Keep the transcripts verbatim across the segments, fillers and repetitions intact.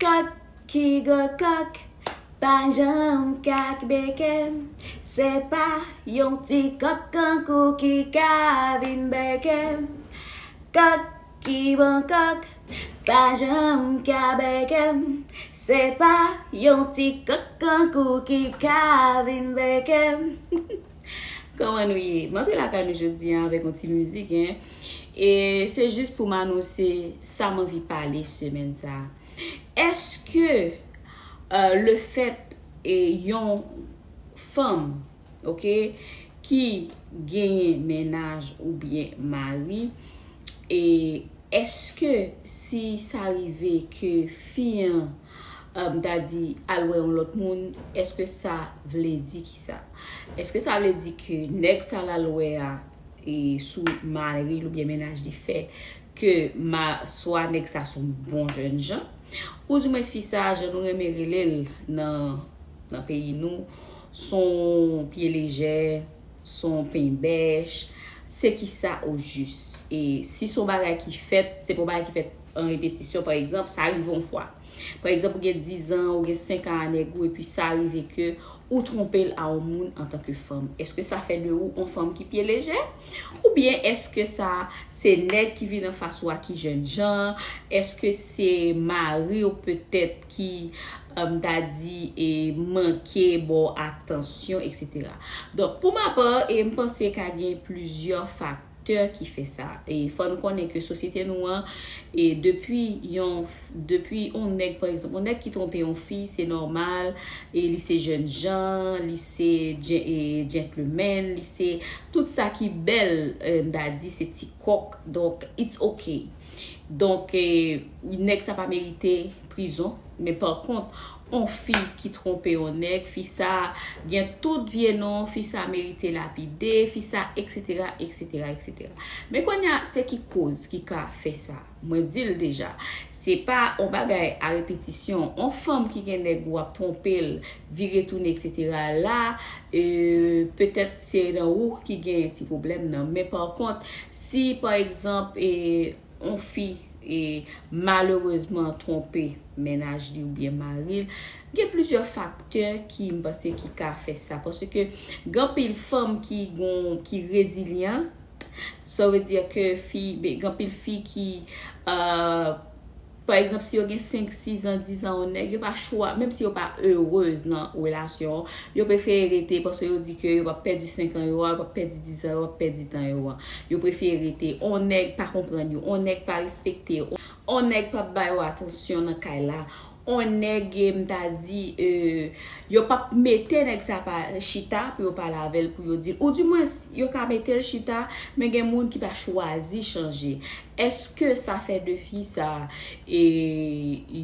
Kòk ki gwo kòk, pa janm ka beke. Se pa yon ti kòk kankou ki ka vin beke. Kòk ki bon kòk, pa janm ka beke. Se pa yon ti kòk kankou ki ka vin beke. Kòman nou ye? M antre lakay nou jodi a avèk yon ti mizik, en. E se jis pou m anonse sa m anvi pale semèn sa a. Èske, euh, le fèt e yon fanm, oke, ki genyen mennaj oubyen mari, e èske si sa rive ke fi an, euh, m ta di, al wè yon lòt moun, èske sa vle di kisa? Èske sa vle di ke nèg sa l al wè a, e sou mari l oubyen mennaj li fè, ke ma, swa nèg sa s on bon jènjan, oudimwens fi sa, jan nou renmen rele l nan, nan peyi nou, s on pye lejè, s on penbèch, se kisa ojis? E si s on bagay ki fèt, se pa yon bagay ki fèt an repetisyon, pa egzanp, sa rive yon fwa. Pa egzanp, ou gen diz an, ou gen senk an a nèg ou, epi sa rive ke ou twonpe l a yon moun antanke fanm. Èske sa fè de ou yon fanm ki pye lejè? Oubyen èske sa se nèg ki vin anfas ou a ki jènjan? Èske se mari w petèt ki, euh, m ta di, e manke ba w atansyon, etsetera? Donk, pou ma pa, e m panse ka gen plizyè faktè ki fè sa. E fò n konnen ke sosyete nou an, e depi yon, depi yon nèg, pa egzanp, yon nèg ki twonpe yon fi, se nòmal, e li se jènjan, li se djen-, e gentleman, li se tout sa ki bèl, e, m ta di se ti kòk. Donk, it's ok. Donk, e, nèg sa pa merite prizon. Men pa kont, on fi ki twonpe on nèg, fi sa gen tout vye non, fi sa merite lapide, fi sa, etsetera, etsetera, etsetera. Men kounye a, se ki koz ki ka fè sa? Mwen di l deja, se pa on bagay a repetisyon. On fanm ki gen nèg ou ap twonpe l, vire tounen, etsetera, la, e, petèt se nan ou ki gen ti pwoblèm nan. Men pa kont, si, pa egzanp, e, on fi, e, malerezman twonpe mennaj li oubyen mari l, gen plizyè faktè ki, m panse, ki ka fè sa. Paske gen anpil fanm ki gon, ki rezilyan. Sa vle di ke fi, be-, gen anpil fi ki, euh, pa egzanp, si yo gen senk, sis an, diz an, on nèg, yo pa chwa, menm si yo pa erez nan relasyon, yo prefere rete paske yo di ke yo p ap pèdi senk an yo a, yo p ap pèdi diz an, yo p ap pèdi tan yo a. Yo prefere rete. On nèg pa konprann yo, on nèg pa respekte yo, on nèg p ap ba yo atansyon nan kay la, on nèg, e, m ta di, e, yo p ap mete nèg sa pa chita pou yo pale avè l, pou yo di l. Oudimwens, yo ka mete l chita, men gen moun ki pa chwazi chanje. Èske sa fè de fi sa, e,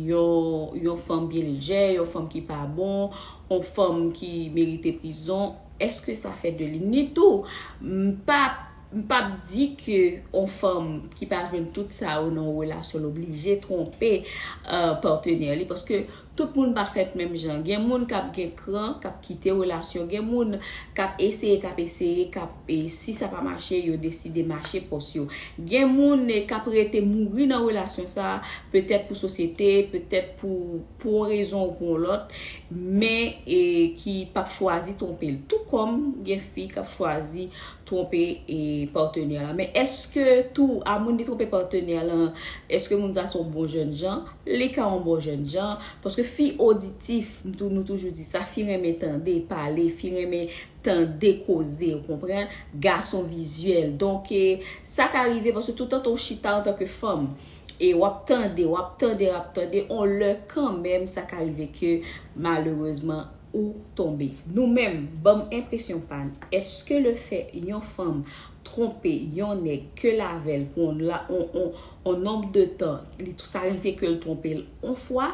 yon, yon fanm byen lejè, yon fanm ki pa bon, yon fanm ki merite prizon? Èske sa fè de li? Ni tou, m pa, m p ap di ke yon fanm ki pa jwenn tout sa yo nan yon relasyon, l oblije twonpe, euh, patnè li, paske tout moun pa fèt menm jan. Gen moun k ap gen kran, k ap kite relasyon. Gen moun k ap eseye, k ap eseye, k ap, e si sa pa mache, yo deside mache pòs yo. Gen moun, e, k ap rete mouri nan relasyon sa, petèt pou sosyete, petèt pou, pou yon rezon ou pou yon lòt, men, e, ki p ap chwazi twonpe l. Tou kòm gen fi k ap chwazi twonpe, e, patnè la. Men èske tou, a moun li twonpe patnè la, èske moun sa se yon bon jènjan? Li ka yon bon jènjan, paske fi oditif, m tou-, nou toujou di sa, fi renmen tande pale, fi renmen tande koze, ou konprann? Gason vizyèl. Donk, e, sa ka rive paske toutan w chita antanke fanm, e w ap tande, w ap tande, w ap tande, on lè kanmenm, sa ka rive ke malerezman, ou tonbe. Nou menm, ban m enpresyon pa n, èske le fè yon fanm twonpe yon nèg ke l avè l pou on la, on, on, on nonb de tan, li, sa rive ke l twonpe l on fwa,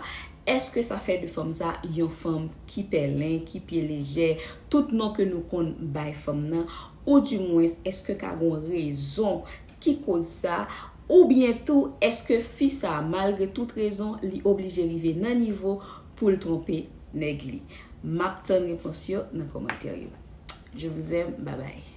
èske sa fè de fanm sa yon fanm ki pèlen, ki pye lejè, tout non ke nou konn bay fanm nan, oudimwens, èske ka gon rezon ki koz sa, oubyen tou, èske fi sa, malgre tout rezon, li oblije rive nan nivo pou l twonpe nèg li? M ap tann repons yo nan kòmantè yo. Je vous aime, bye bye.